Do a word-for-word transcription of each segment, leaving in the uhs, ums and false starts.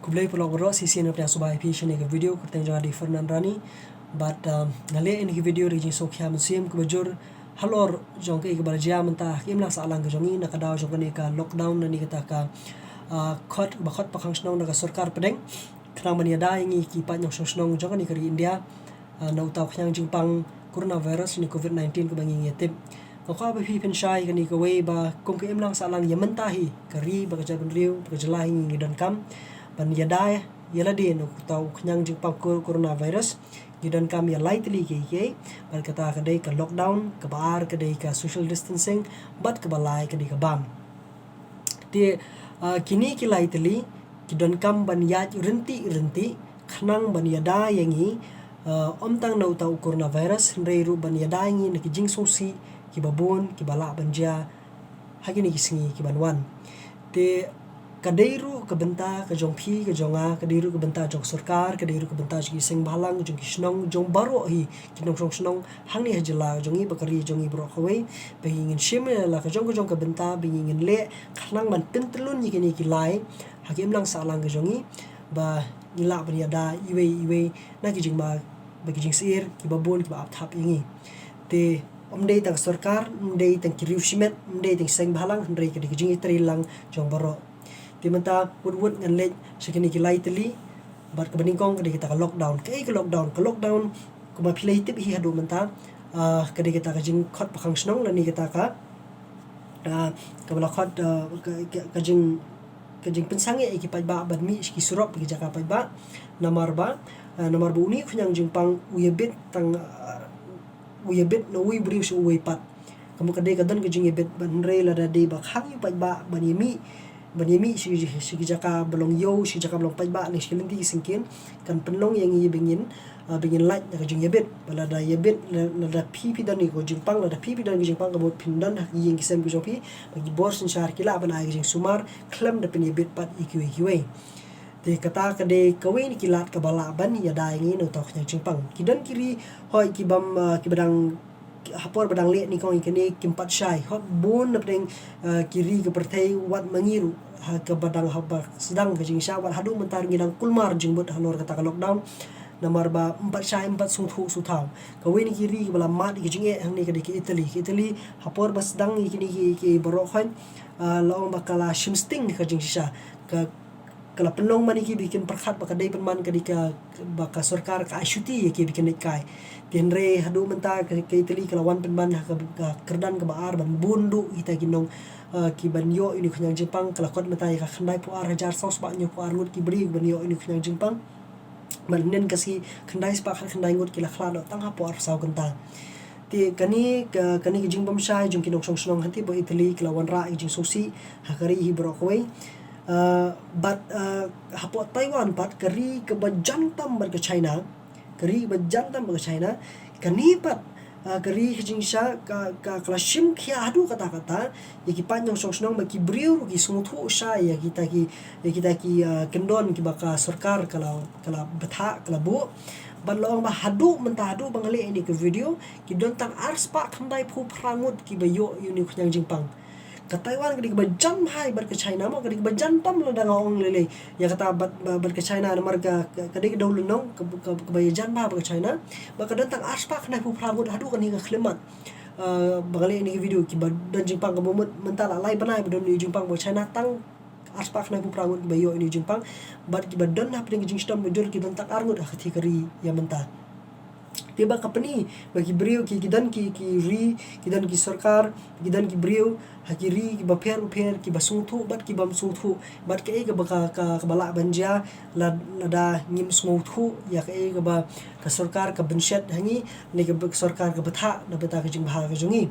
Khublei paralok baroh, shisien nga pdiang sngewbha ïa phi sha kane ka video, kyrteng jong nga dei Fernand Rani. Bad, um, nga leh ïa kane ka video da ka jingsngewkhia mynsiem kaba jur halor jong kaei kaba la jia mynta ha ka imlang sahlang ka jong ngi na ka daw jong kane ka lockdown, na kane kata ka, uh, khot, ba khot pakhang shnong da ka sorkar pdeng, khnang ban ïada ïa ngi ki paid nongshong shnong jong kane ka ri India, uh, na uta u khñiang jingpang coronavirus ne covid nineteen kaba ngi ngi tip. Nga kwah ba phi pynshai kane kawei ba kum ka imlang sahlang ïa mynta hi, ka ri bad ka jaitbynriew bad ka jylla hi ngi ngi donkam ban ïada ïa lade na uta u khñiang jingpang cor-, coronavirus. Ngi donkam ïa lai tylli kiei kiei, bad kata ka dei ka lockdown, kaba ar ka dei ka social distancing, bad kaba lai ka dei ka bam. Te, ah, kine ki lai tylli ki donkam ban ïaid ryntih ryntih khnang ban ïada ïa ngi, ah, ym tang na uta u coronavirus, hynrei ruh ban ïada ïa ngi na ki jingsngewsih kiba bun kiba lah ban jia ha kine ki sngi kiban wan. Te ka dei ruh ka bynta ka jong phi, ka jong nga, ka dei ruh ka bynta jong ka sorkar, ka dei ruh ka bynta jong ki seng bhalang, jong ki shnong, jong baroh hi ki nongshong shnong hangne ha jylla jong ngi bad ka ri jong ngi baroh kawei, ba ngin shim ïa la ka jong ka jong ka bynta ba ngin leh khnang ban pyntyllun ïa kine ki lai ha ka imlang sahlang ka jong ngi, ba ngi lah ban ïada iwei iwei na ki jingma bad ki jingsyier kiba bun kiba ap thap ïa ngi. Te ym dei tang ka sorkar, ym dei tang ki riew shimet, ym dei tang ki seng bhalang, hynrei ka dei ka jingïatreilang jong baroh. Te mynta wut wut ngan leit sha kine ki lai tylli, bad kaba nyngkong ka dei kata ka lockdown. Kaei ka lockdown? Ka lockdown kumba phi la tip hi haduh mynta, ah, ka dei kata ka jingkhot pakhang shnong lane kata ka, ah, kaba la khot, ah, ka, ka, ka jing, ka jingpynsangeh ïa ki paidbah ban mih sha ki surok, ki jaka paidbah. Namar ba, ah, namar ba une u khñiang jingpang u ïabit tang, ah, u ïabit na uwei u briew sha uwei pat. Ka mut ka dei ka don ka jingïabit, ban hynrei lada dei ba khang ïa u paidbah ban ïamih, ban ïamih sha, sha ki jaka ba long ïew, sha ki jaka ba long paidbah ne sha ki lynti ki syngkien, kan pynlong ïa ngi ba ngin, ah, ba ngin lait na ka jingïabit. Ba lada ïabit, la-, lada phi phi don ïa ka jingpang, lada phi phi don ka jingpang, ka mut phin don ha ki ïing ki sem ki jong phi, ba ki bor synshar ki lah ban ai ka jingsumar khlem da pynïabit pat ïa kiwei kiwei. Te kata ka dei kawei na ki lad kaba lah ban ïada ïa ngi na uta u khñiang jingpang. Ki don ki ri hoi ki bym, ah, kiba dang, ha por ba dang leh nyngkong ïa kane kim pat shai. Hoi bun na pdeng, ah, ki ri ka pyrthei wat ma ngi ruh, ha kaba dang haba sdang ka jingshisha, wat haduh mynta ruh ngi dang kulmar jingmut halor kata ka lockdown. Namar ba ym pat shai, ym pat sngewthuh sngewthaw. Kawei na ki ri kaba la mad ïa ka jingeh hangne ka dei ka Italy. Ka Italy ha por ba sdang ïa kine ki, ki baroh khoit, ah, la ong ba ka la shim sting ka jingshisha. Ka ka la pynlong man ïa ki ba kin pyrkhat ba ka dei pynban ka dei ka, ba ka sorkar ka ai shuti ïa ki ba kin leit kai. Te hynrei haduh mynta ka, ka Italy ka la wan pynban ha ka, ka kyrdan kaba ar ban bun duh kita ki nong, ah, ki ban ïoh ïa une u khñiang jingpang. Ka la khot mynta ïa ka khyndaiphew ar hajar saw spah hynñiewphew ar ngut ki briew ban ïoh ïa une u khñiang jingpang. Ban hynnin ka sngi khyndai spah khatkhyndai ngut ki la khlad noh tang hapoh arphew saw kynta. Te kane ka, kane ka jingbymshai jong ki nongshong shnong hangtei hapoh Italy ka la wanrah ïa ka jingsngewsih ha ka ri hi baroh kawei. Ah, bad, ah, hapoh Taiwan pat, ka ri kaba jan tam bad ka China, ka ri kaba jan tam bad ka China, kane pat, ah, ka ri ka jingshisha ka, ka, ka la shim khia haduh katta katta ïa ki paid nongshong shnong ba ki briew ruh ki sngewthuh shai ïa kita ki, ïa kita ki, ah, kyndon kiba ka sorkar ka la, ka la bthah, ka la buh. Bad la ong ba haduh mynta, haduh ba nga leh ïa kane ka video, ki don tang ar spah khyndaiphew phra ngut kiba ïoh ïa une u khñiang jingpang. Ka Taiwan ka dei kaba jan bha bad ka China mo, ka dei kaba jan tam lada nga ong lei lei ïa kata bad, bad, bad ka China, namar ka, ka, ka dei ka dewlynnong ka, ka, kaba ïajan bha bad ka China. Bad ka don tang ar spah khyndaiphew phra ngut haduh kane ka khyllipmat, ah, ba nga leh ïa kane ka video, kiba don jingpang, kaba mut mynta la lai bnai ba don ïa u jingpang bad ka China, tang ar spah khyndaiphew phra ngut kiba ïoh ïa une u jingpang, bad kiba don hapdeng ka jingshitom ba jur ki don tang ar ngut ha ka thikari ïa mynta. Te ba ka pyni ba ki briew ki, ki don ki, ki ri, ki don ki sorkar, ki don ki briew ha ki ri kiba pher ba pher, kiba sngewthuh bad ki bym sngewthuh, bad kaei kaba ka, ka, kaba lah ban jia la, lada ngim sngewthuh ïa kaei kaba ka sorkar ka bynshet ha ngi, ne kaba ka sorkar ka bthah na bynta ka jingbha ka jong ngi.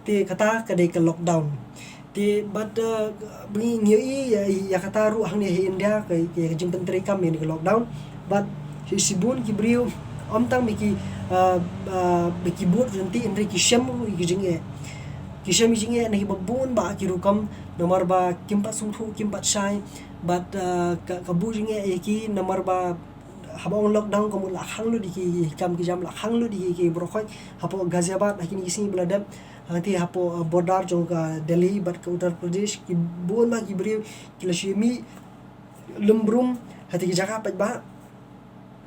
Te kata ka dei ka lockdown. Te bad, uh, ba ngi, ngi ïohi ïa, ïa kata ruh hangne ha India, ka, ka, ka jingpyntreikam ïa kane ka lockdown. Bad shi, shibun ki briew, ym tang ba ki, uh, uh, ba ki bud ryntih, hynrei ki shem ruh ïa ka jingeh. Ki shem ïa ka jingeh na kiba bun bah ki rukom, namar ba kim pat sngewthuh, kim pat shai. Bad, uh, ka, ka buh jingeh ïa ki namar ba haba ong lockdown ka mut la khang lut ïa ki, ki kam ki jam la khang lut ïa ki, ki baroh khoit. Hapoh Ghaziabad ha kine ki sngi ba la dep, hangtei hapoh, uh, border jong ka Delhi bad ka Uttar Pradesh, ki bun bah ki briew ki la shu mih lum brum Ha kata ki jaka paidbah.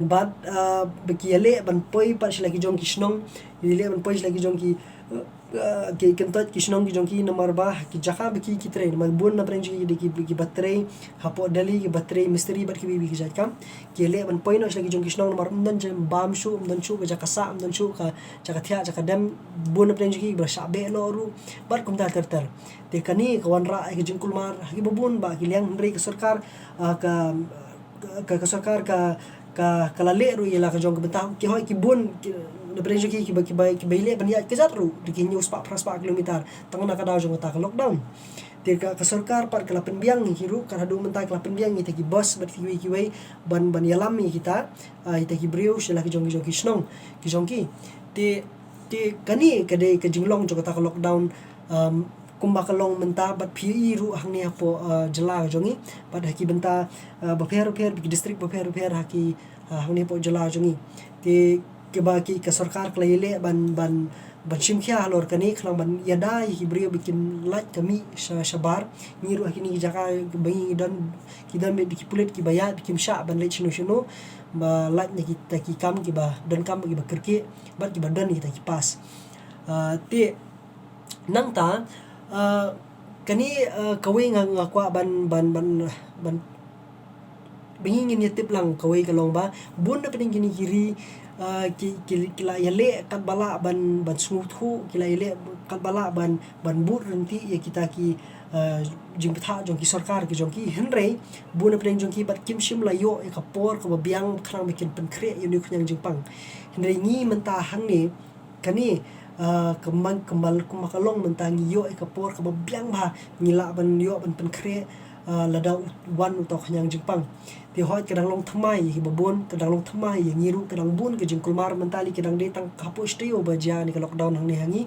Bad, ah, ba ki ïaleh ban poi pat sha la ki jong ki shnong, ïaleh ban poi sha la ki jong ki, ah, ki kyntoit ki shnong ki jong ki, namar ba ki jaka ba ki, ki trei, namar bun na pdeng jong ki dei ki, ki ba trei hapoh Delhi, ki ba trei mistri bad kiwei kiwei ki jait kam. Ki ïaleh ban poi noh sha la ki jong ki shnong, namar ym don jem bam shuh, ym don shuh ka jaka sah, ym don shuh ka jaka thiah, jaka dem, bun na pdeng jong ki ba shah beh noh ruh, bad kumta ter ter. Te kane ka wanrah ïa ka jingkulmar ha ki ba bun ba ki liang, hynrei ka sorkar, ah, ka, ka, ka sorkar ka, ka, ka la leh ruh ïa la ka jong ka bynta, ki hoi ki bun, ki, na pdeng jong ki, ki ba, ki ba, ki ba ïaleh ban ïaid kjat ruh da ki hynñiew spah phra spah kilometer tang na ka daw jong kata ka lockdown. Te ka, ka sorkar pat ka la pynbiang ïa ki ruh, ka haduh mynta ka la pynbiang ïa kita ki bus bad kiwei kiwei ban, ban ïalam ïa kita, ah, ïa kita ki briew sha la ki jong, ki jong ki shnong ki jong ki. Te, te kane ka dei ka jinglong jong kata ka lockdown, um, kumba ka long mynta, bad phi ïohi ruh hangne hapoh, ah, jylla ka jong ngi, bad ha ki bynta, ah, bapher bapher, ki district bapher bapher ha ki, ah, hangne hapoh jylla ka jong ngi. Te kiba ki, ka sorkar ka la ïaleh ban, ban, ban shim khia halor kane, khnang ban ïada ïa ki briew ba kin lait ka mih sha, shabar. Ngi ruh ha kine ki jaka ba ngi don, ki don beit ki pulit kiba ïaid, kim shah ban leit shano shano, ba lait na kita ki kam kiba donkam, kiba kyrkieh bad kiba don kita ki pass. Ah, te nangta, ah, kane, ah, kawei nga, nga kwah ban, ban, ban, ban, ba ngi ngin ïa tip lang, kawei ka long ba bun na pdeng kine ki ri, ah, ki, ki, ki la ïaleh katba lah ban, ban sngewthuh, ki la ïaleh katba lah ban, ban bud ryntih ïa kita ki, ah, jingbthah jong ki sorkar ki jong ki, hynrei bun na pdeng jong ki bad kim shym la ïoh ïa ka por kaba biang khnang ba kin pynkhreh ïa une u khñiang jingpang. Hynrei ngi mynta hangne, kane, ah, ka man, ka man, kumba ka long mynta ngi ïoh ïa ka por kaba biang bha ngi lah ban ïoh ban pynkhreh, ah, lada u-, wan uta u khñiang jingpang. Te hooid ka dang long thymmai ïa kiba bun, ka dang long thymmai ïa ngi ruh, ka dang bun ka jingkulmar, mynta lei ka dang dei tang ka hapoh shi taïew ba jia ne ka lockdown hangne ha ngi.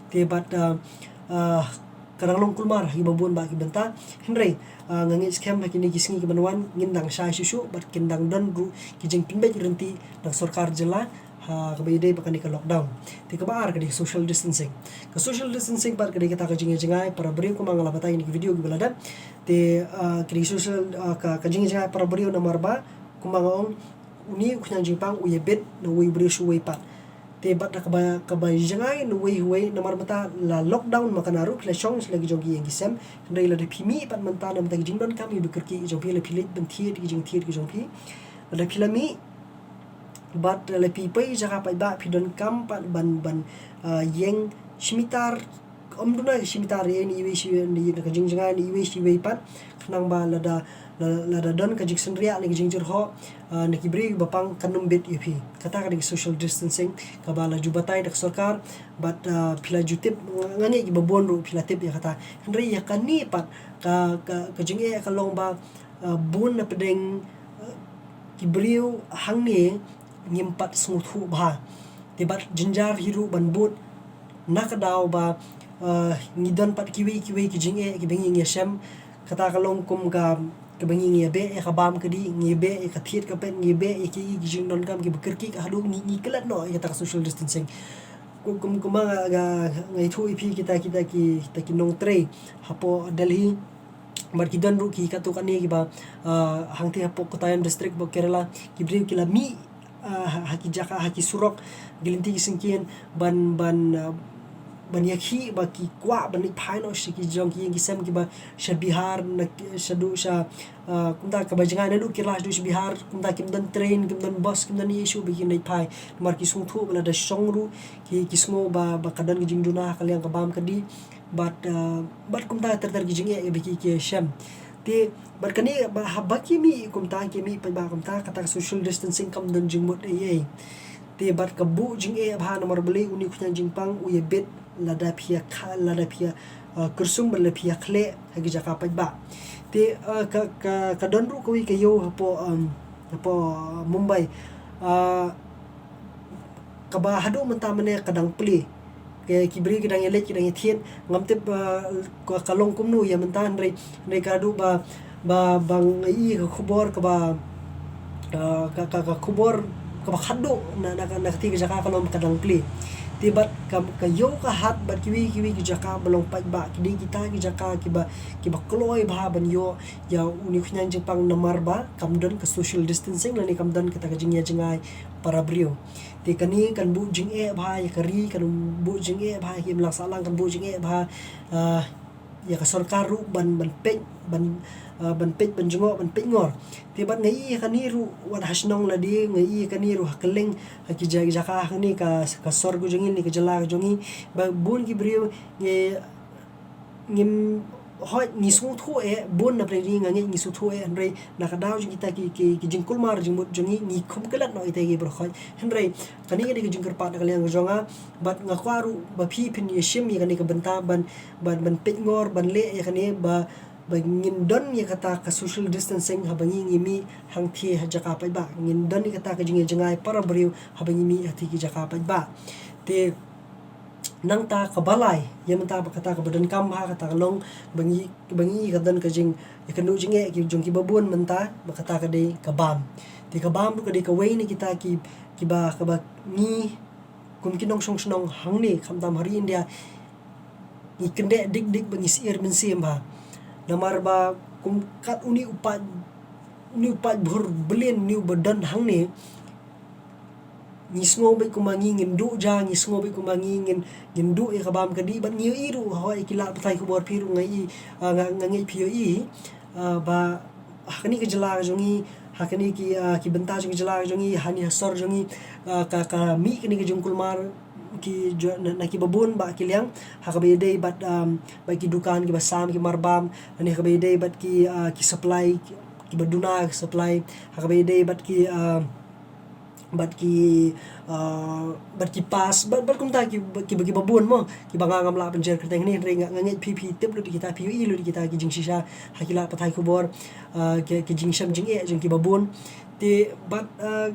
Te bad, ah, ah, ka dang long kulmar ha kiba bun bad ki bynta. Hynrei, ah, nga ngeit skhem ha kine ki sngi ki ban wan ngin dang shai shuh shuh bad kin dang don ruh ki jingpynbeit ryntih na ka sorkar jylla ha kaba ïadei bad kane ka lockdown. Te kaba ar ka dei social distancing. Ka social distancing pat ka dei kata ka jingïajngai para briew, kumba nga la batai ha kine ki video kiba la dep. Te, ah, ka dei social, ah, ka, ka jingïajngai para briew namar ba kumba nga ong, une u khñiang jingpang u ïabit na uwei u briew sha uwei pat. Te bad da kaba, kaba jngai na uwei uwei, namar mynta la lockdown ma kane ruh, phi la shong sha la ki jong ki ïing ki sem. Hynrei lada phi mih pat mynta na bynta ki jingdonkam kiba kyrkieh ki jong phi, la phi leit ban thied ki jingthied ki jong phi, lada phi la mih bad la phi poi jaka paidbah, phi donkam pat ban, ban, ah, ïeng shi mitar, ym duna shi mitar ïa na iwei shi iwei, na ka jingjngai na iwei shi iwei pat, khnang ba lada, la, lada don ka jingsynriah ne ka jingjyrhoh, ah, na ki briew kiba pang, kan ym bit ïa phi. Kata ka dei social distancing kaba la ju batai da ka sorkar, bad, ah, phi la ju tip, nga, nga ngeit kiba bun ruh phi la tip ïa kata. Hynrei ïa kane pat ka, ka, ka jingeh ka long ba, ah, bun na pdeng, ah, ki briew hangne ngim pat sngewthuh bha. Te bad jynjar hi ruh ban bud na ka daw ba, ah, ngi don pat kiwei kiwei ki jingeh kiba ngi ngi ïashem. Kata ka long kum ka, kaba ngi ngi ïabeh ïa ka bam kadi, ngi ïabeh ïa ka thied ka peit, ngi ïabeh ïa ki, ki jingdonkam kiba kyrkieh, haduh ngi, ngi klet noh ïa kata ka social distancing. Kum, kum, kumba nga, nga, nga ïathuh ïa phi kita, kita ki, kita ki nongtrei hapoh Delhi. Bad ki don ruh ki katto katne kiba, ah, hangtei hapoh Kottayam district hapoh Kerala, ki briew ki la mih, ah, ha, ha ki jaka, ha ki surok, ki lynti ki syngkien ban, ban, ah, ban ïakhih ba ki kwah ban leit phai noh sha ki jong ki ïing ki sem kiba sha Bihar, na ki, shaduh sha, ah, kumta kaba jngai naduh Kerala shaduh sha Bihar, kumta kim don train, kim don bus, kim don ei ei shuh ba kin leit phai. Namar ki sngewthuh ba lada shong ruh ki, ki sngew ba, ba ka don ka jingduna ha ka liang ka bam kadi. Bad, ah, bad kumta ter ter ki jingeh ba ki, ki ïashem. Te bad kane ba, haba ki mih kumta, ki mih paidbah kumta, kata ka social distancing kam don jingmut ei ei. Te bad ka buh jingeh bha namar balei une u khñiang jingpang u ïabit lada phi ïa kha, lada phi ïa, ah, kyrsum bad lada phi ïakhleh ha ki jaka paidbah. Te, ah, ka, ka, ka don ruh kawei ka ïew hapoh, um, hapoh, ah, Mumbai. Ah, kaba haduh mynta mynne ka dang plie. Ki, ki briew ki dang ïaleit, ki dang ïathied, ngam tip, ah, ka, ka long kumno ïa mynta, hynrei, hynrei ka haduh ba, ba, ba nga ïohi ka khubor kaba, ah, ka, ka, ka khubor kaba khatduh na, na, na kata ka jaka ka long ka dang plie. Te bad ka, ka ïew ka hat bad kiwei kiwei ki jaka ba long paidbah, ki dei kita ki jaka kiba, kiba kloi bha ban ïoh ïa une u khñiang jingpang namar ba kam don ka social distancing lane kam don kata ka jingïa jngai para briew. Te kane kan buh jingeh bha ïa ka ri, kan buh jingeh bha ïa ki imlang sahlang, kan buh jingeh bha, ah, ïa ka sorkar ruh ban, ban peit, ban, ah, ban peit, ban jngoh, ban peit ngor. Te bad nga i ïa kane ruh wat ha shnong lade, nga i ïa kane ruh ha kylleng, ha ki ja-, jaka ha kane ka, ka sor ka jong ngi ne ka jylla ka jong ngi. Ba bun ki briew ngi, ngim, hooid ngi sngewthuh eh, bun na pdeng ngi nga ngeit ngi sngewthuh eh, hynrei na ka daw jong kita ki, ki, ki jingkulmar jingmut jong ngi, ngi khum klet noh ïa kita ki briew hooid. Hynrei kane ka dei ka jingkyrpad na ka liang ka jong nga, bad nga kwah ruh ba phi phin ïa shim ïa kane ka bynta ban, ban, ban peit ngor, ban leh ïa kane ba, ba ngin don ïa kata ka social distancing haba ngi, ngi mih hangthie ha jaka paidbah. Ngin don ïa kata ka jingïa jngai para briew haba ngi mih hangthie ki jaka paidbah. Te nangta kaba lai, ïa mynta ba kata kaba donkam bha, kata ka long ba ngi, ba ngi ka don ka jing, ïa ka nuh jingeh ki jong kiba bun mynta, ba kata ka dei ka bam. Te ka bam ruh ka dei kawei na kita ki, kiba, kaba ngi kum ki nongshong shnong hangne khamtam ha ri India ngi kyndeh dik dik ba ngi syier mynsiem bha. Namar ba kum kat une u paid, une u paid bhur byllion une uba don hangne, ngi sngew beit kumba ngi ngin duh ja, ngi sngew beit kumba ngi ngin, ngin duh ïa ka bam ka dih, bad ngi ïohi ruh ha ki lad pathai khubor phi ruh nga i, ah, nga, nga ngeit phi ïohi, ah, ba ha kane ka jylla ka jong ngi, ha kane ki, ah, ki bynta jong ka jylla ka jong ngi, ha ne ha sor jong ngi, ah, ka, ka mih kane ka jingkulmar ki jo-, na, na kiba bun bah ki liang, ha kaba ïadei bad, um, bad ki dukan kiba sam ki marbam, ha ne ha kaba ïadei bad ki, ah, ki supply, ki, kiba duna ki supply, ha kaba ïadei bad ki, ah, bad ki, ah, bad ki pass, bad, bad kumta ki, ki, kiba bun mo, kiba nga ngam lah ban jer kyrteng hangne, hynrei nga, nga ngeit phi, phi tip lut ïa kita, phi ïohi lut ïa kita ki jingshisha ha ki lad pathai khubor, ah, ki, ki jingshem jingeh jong kiba bun. Te bad, ah,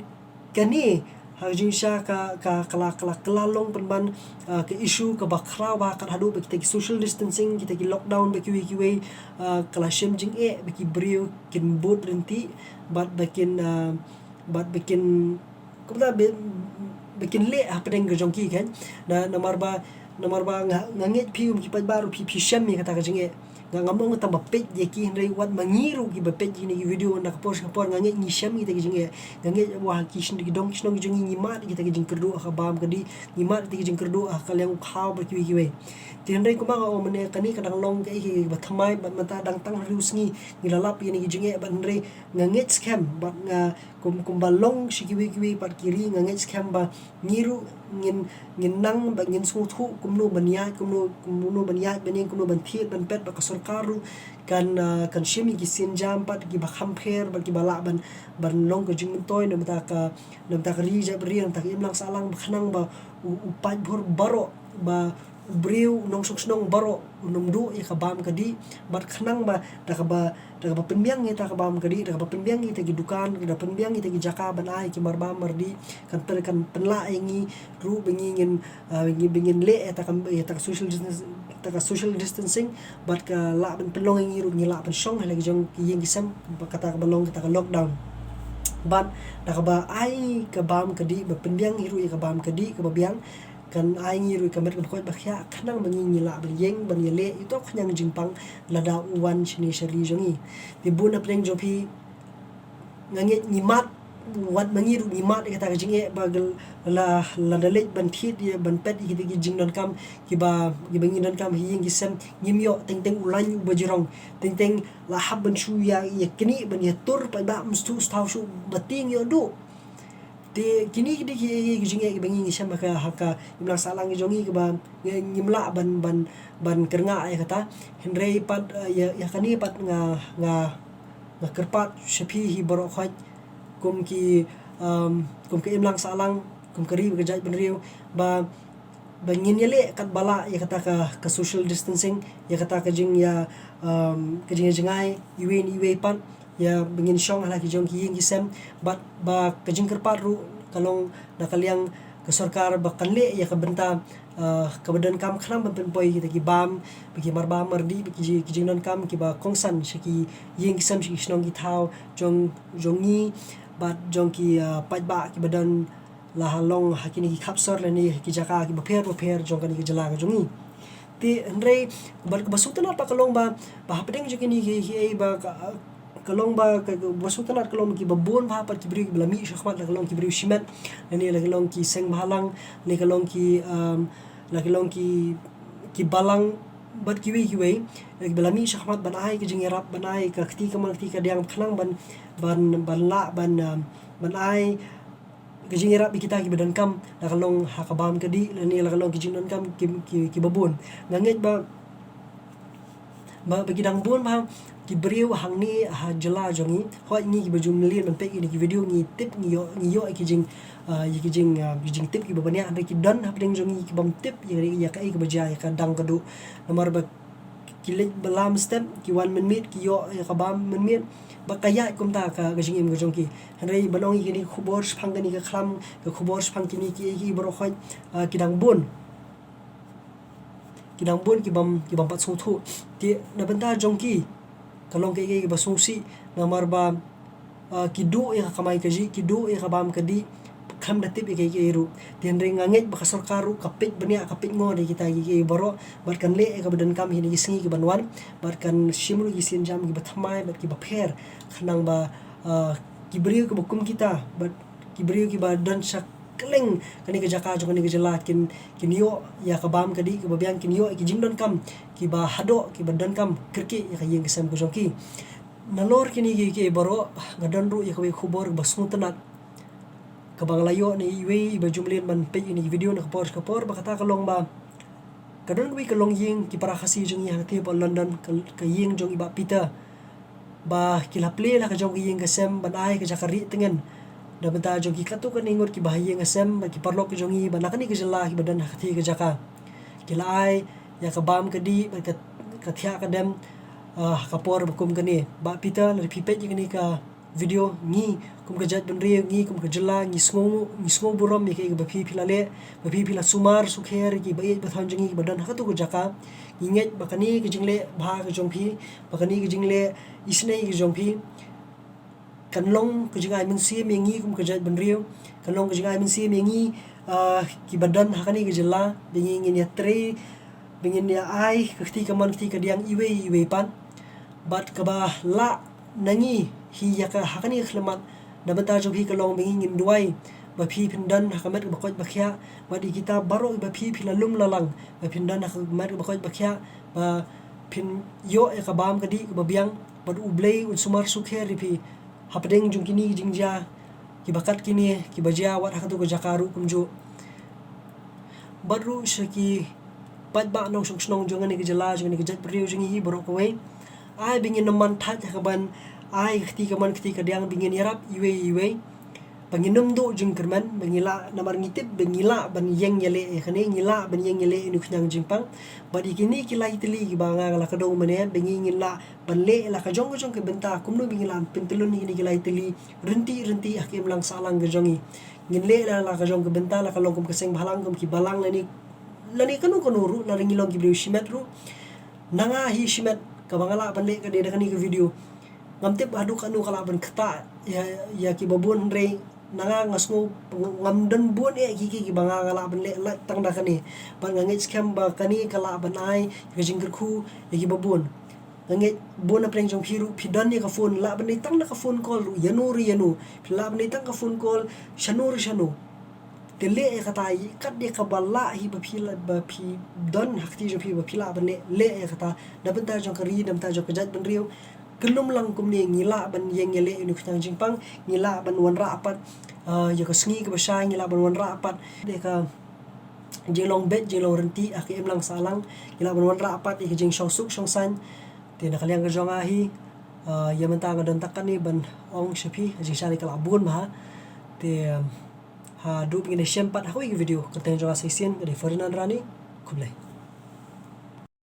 kane ha ka jingshisha ka, ka, ka la, ka la, ka la long pynban, ah, ka issue kaba khraw bha kat haduh ba kita ki social distancing, kita ki lockdown ba kiwei kiwei, ah, ka la shem jingeh ba ki briew kin bud ryntih, bad ba kin, ah, bad ba kin, kumta ba, ba kin leh hapdeng ka jong ki kan. Na, namar ba, namar ba nga, nga ngeit phi kum ki paidbah ruh phi, phi shem ïa kata ka jingeh. Nga, ngam ong tang ba peit ïa ki, hynrei wat ma ngi ruh kiba peit ïa kine ki video na ka por sha ka por, nga ngeit ngi shem ïa kita ki jingeh. Nga ngeit ba ha ki shnong, ki dong ki shnong ki jong ngi, ngi mad ïa kita ki jingkyrduh ha ka bam ka dih, ngi mad ïa kita ki jingkyrduh ha ka liang u khaw bad kiwei kiwei. Te hynrei kumba nga ong mynne, kane ka dang long kaei kaei kaba thymmai, bad mynta dang tang hynriew sngi ngi la lap ïa kine ki jingeh, bad hynrei nga ngeit skhem, bad nga kum, kumba long sha kiwei kiwei pat ki ri, nga ngeit skhem ba ngi ruh ngin, ngin nang bad ngin sngewthuh kumno ban ïaid, kumno, kumno ban ïaid ban ïeng, kumno ban thied ban peit, bad ka sorkar ruh kan, ah, kan shim ïa ki sienjam pat kiba kham pher bad kiba lah ban, ban long ka jingmyntoi na bynta ka, na bynta ka ri jaitbynriew, na bynta ka imlang sahlang, ba khnang ba u, u paidbhur baroh, ba u briew, u nongshong shnong baroh un ym duh ïa ka bam ka dih, bad khnang ba da kaba, da kaba pynbiang ïa kata ka bam ka dih, da kaba pynbiang ïa kita ki dukan, da pynbiang ïa kita ki jaka ban ai ki marbam mardih, kan pyn, kan pynlah ïa ngi ruh ba ngi ngin, ah, ngi, ba ngin leh ïa kata ka, ïa kata ka social distance, kata ka social distancing, bad ka lah ban pynlong ïa ngi ruh ngi lah ban shong ha la ki jong ki ïing ki sem, ba kata kaba long kata ka lockdown. Bad da kaba ai ka bam ka dih, ba pynbiang hi ruh ïa ka bam ka dih kaba biang, kan ai ngi ruh ka met ka dkhot ba khiah, khnang ba ngi, ngi lah ban ïeng ban ïaleh ïa uto u khñiang jingpang lada u wan shane sha ri jong ngi. Te bun na pdeng jong phi, nga ngeit ngi mad, wat ma ngi ruh ngi mad ïa kata ka jingeh ba la, lada leit ban thied ïa, ban peit ïa kita ki jingdonkam kiba, kiba ngi donkam ha ïing ki sem, ngim ïoh, teng teng u lain uba jrong, teng teng la hap ban shu ïa, ïa knieh ban ïa tur, paidbah ym shu, shu thaw shuh ba tieng ïoh duh. Te kine ki dei ki, ki, ki jingeh kiba ngi, ngi shem ha ka, ha ka imlang sahlang ki jong ngi kiba ngi, ngim lah ban, ban, ban kyrngah ïa kata. Hynrei pat, eh, ïa, ïa kane pat nga, nga, nga kyrpad sha phi hi baroh khoit kum ki, um, kum ka imlang sahlang, kum ka ri bad ka jaitbynriew, ba ba ngin ïaleh katba lah ïa kata ka, ka social distancing, ïa kata ka jing ïa, um, ka jingïajngai iwei na iwei pat, ïa ba ngin shong ha la ki jong ki ïing ki sem, bad ba ka jingkyrpad ruh ka long na ka liang ka sorkar ba kan leh ïa ka bynta, uh, kaba donkam khnang ban pynpoi kita ki bam, ba ki marbam mardih, ba ki ji-, ki jingdonkam kiba kongsan sha ki ïing ki sem, sha ki shnong ki thaw jong, jong ngi bad jong ki, uh, paidbah kiba don la ha long ha kine ki khap sor lane ki jaka kiba pher ba pher jong kane ka jylla ka jong ngi. Te hynrei bad kaba sngewtynnat pat ka long ba, ba hapdeng jong kine ki, ki ei ba ka, ka long ba ka, kaba sngewtynnat ka long kiba bun bha pat ki briew kiba la mih shakhmat, la ka long ki briew shimet, lane la ka long ki seng bhalang, lane ka long ki, um, la ka long ki, ki balang bad kiwei kiwei, eh, kiba la mih shakhmat ban ai ka jingïarap, ban ai ka kti kamon kti kadiang khnang ban, ban, ban lah ban, um, ban ai ka jingïarap ïa kita kiba donkam, la ka long ha ka bam ka dih lane la ka long ki jingdonkam ki, ki, kiba bun. Nga ngeit ba, ba, ba ki dang bun bha ki briew hangne ha jylla jong ngi. Hooid, ngi kiba ju mlien ban peit ïa kine ki video ngi tip, ngi ïoh, ngi ïoh ïa ki jing, ah, ïa ki jing, ah, ki jingtip kiba bniah, hynrei ki don hapdeng jong ngi ki bym tip ïa, ïa kaei kaba jia, ïa ka dang ka duh. Namar ba ki leit ba lam step, ki wan mynmiet, ki ïoh ïa ka bam mynmiet, ba ka ïaid kumta ka, ka jingim ka jong ki. Hynrei ban ong ïa kine ki khubor shaphang kane ka khlam, ka khubor shaphang kine ki, ki baroh khoit, ah, ki dang bun. Ki dang bun ki bym, ki bym pat sngewthuh. Te na bynta jong ki, ka long kaei kaei kaba sngewsih, namar ba, ah, ki duh ïa ka kamai kajih, ki duh ïa ka bam ka dih, khlem da tip ïa kaei kaei ruh. Te hynrei nga ngeit ba ka sorkar ruh ka peit bniah, ka peit ngor ïa kita kiei kiei baroh, bad kan leh ïa kaba donkam ha kine ki sngi kiban wan, bad kan shim ruh ki sienjam kiba thymmai bad kiba pher, khnang ba, ah, ki briew kiba kum kita, bad ki briew kiba don sha kylleng kane ka jaka jong kane ka jylla kin, kin ïoh ïa ka bam ka dih kaba biang, kin ïoh ïa ki jingdonkam kiba haduh, kiba donkam kyrkieh ïa ka ïing ka sem ka jong ki. Nalor kine kiei kiei baroh, nga don ruh ïa kawei ka khubor kaba sngewtynnat kaba nga la ïoh na iwei iba ju mlien ban peit ïa kine ki video na ka por sha ka por, ba kata ka long ba ka don kawei ka longïing ki para Khasi jong ngi ha ka tei hapoh London, ka, ka ïing jong i Bah Peter, ba ki la plie la ka jong ka ïing ka sem ban ai ka jaka rieh tngen na bynta jong ki katto katne ngut kiba ha ïing ha sem, ba ki paralok ka jong ngi ba na kane ka jylla kiba don ha ka tei ka jaka. Ki la ai ïa ka bam ka dih bad ka, ka thiah ka dem, ah, ha ka por ba kum kane. Bah Peter, lada phi peit ïa kane ka video, ngi kum ka jaitbynriew, ngi kum ka jylla, ngi sngew, ngi sngew burom ïa kaei kaba phi, phi la leh, ba phi, phi la sumar sukher ïa ki ba ïeit ba thon jong ngi kiba don ha kato ka jaka. Ngi ngeit ba kane ka jingleh bha ka jong phi, ba kane ka jingleh isynei ka jong phi, kan long ka jingai mynsiem ïa ngi kum ka jaitbynriew, kan long ka jingai mynsiem ïa ngi, ah, kiba don ha kane ka jylla, ba ngi ngin ïatrei, ba ngin ïa ai ka kti kamon kti kadiang iwei iwei pat. Bad kaba lah na ngi hi ïa ka ha kane ka khyllipmat, na bynta jong phi ka long ba ngi ngin duwai ba phi phin don ha ka met kaba koit ba khiah, bad ïa kita baroh ba phi, phi la lum la lang, ba phin don ha ka met kaba koit ba khiah, ba phin ïoh ïa ka bam ka dih kaba biang, bad U Blei un sumar sukher ïa phi hapdeng jong kine ki jingjia kiba kat kine kiba jia wat ha kato ka jaka ruh kumjuh. Bad ruh sha ki paidbah nongshong shnong jong kane ka jylla, jong kane ka jaitbynriew jong ngi hi baroh kawei, ai ba ngin ym man thait ha kaban ai ka kti kamon kti kadiang, ba ngin ïarap iwei iwei, ba ngin ym duh jingkyrmen, ba ngi lah, namar ngi tip ba ngi lah ban ïeng ïaleh ïa kane, ngi lah ban ïeng ïaleh ïa une u khñiang jingpang. Bad ïa kine ki lai tylli kiba nga la kdew mynne, ba ngi ngin lah ban leh la ka jong ka jong ka bynta kumno ba ngi lah ban pyntyllun ïa kine ki lai tylli ryntih ryntih ha ka imlang sahlang ka jong ngi. Ngin leh la, la ka jong ka bynta, la ka long kum ka seng bhalang, kum ki balang lane, lane kano kano ruh, lada ngi long ki briew shimet ruh. Na nga hi shimet, kaba nga lah ban leh ka dei da kane ka video. Ngam tip haduh katno ka lah ban ktah ïa, ïa kiba bun, hynrei na nga nga sngew ngam don bun eh ki, ki, kiba nga, nga lah ban leh lait tang da kane. Bad nga ngeit skhem ba kane ka lah ban ai ka jingkyrkhu ïa kiba bun. Nga ngeit bun na pdeng jong phi ruh phi don ïa ka phone, lah ban dei tang da ka phone call ruh ïano re ïano. Phi lah ban dei tang ka phone call shano re shano. Te leh ïa kata, kat ïa kaba lah hi ba phi lah, ba phi don ha kti jong phi ba phi lah ban leh, leh ïa kata. Na bynta jong ka ri, na bynta jong ka jaitbynriew. Kyllum lang kumne ngi lah ban ïeng ïaleh ïa une u khñiang jingpang, ngi lah ban wanrah pat, ah, ïa ka sngi kaba shai, ngi lah ban wanrah pat ïa ka jinglong beit jinglong ryntih ha ka imlang sahlang, ngi lah ban wanrah pat ïa ka jingshong suk shong saiñ. Te na ka liang ka jong nga hi, ah, ïa mynta nga don tang katne ban ong sha phi, ka jingshai ka lah bun bha. Te, um, haduh ba ngin ïashem pat ha kawei ka video, ka kyrteng jong nga sa shisien ka dei Ferdinand Rani. Khublei.